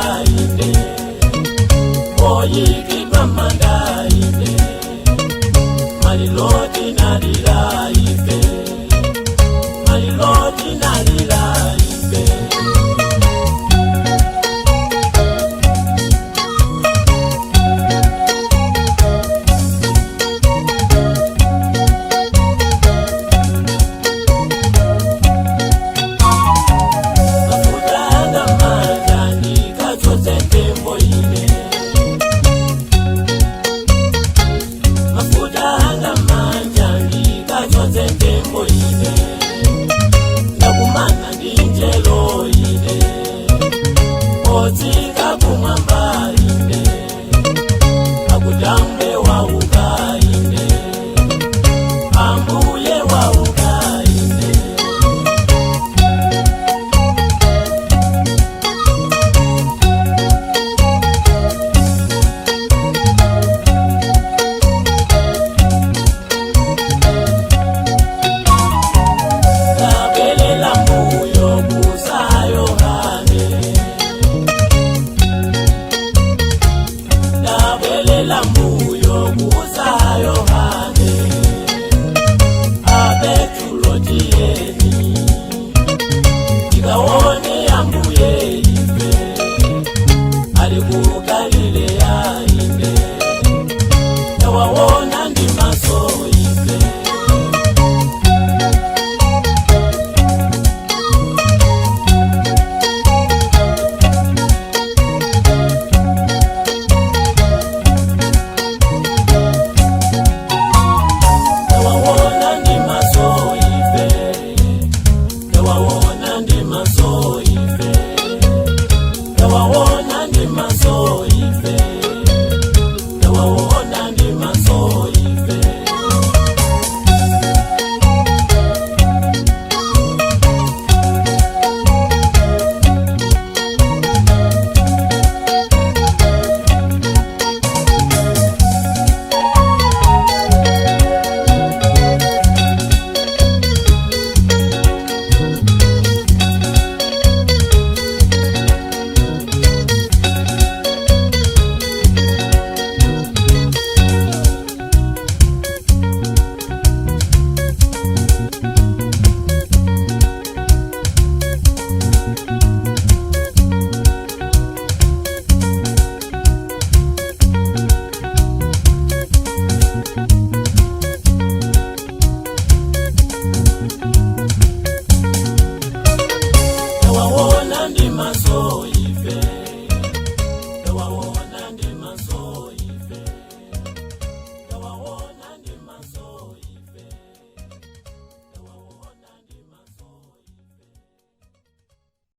wauka inde, oyikidwa manda inde, maliloti nalila ife, maliloti nalila ife. Mafuta majani kachotse tembo ine, mafuta anga majani kachotse tembo ine, ndakumana ndi njelo ine, otsika kumwamba ine, akutambe wauka ine, ambuye wauka ine. Ndabelela mbuyo kusa Yohane, ndabelela mbuyo kusa Yohane, abetulotiyeni ndikaone ambuye ife, ali ku Galileya ine, ndawawona ndi maso ife. Ndawawona ndi maso ife, ndawawona ndi maso ife, ndawawona.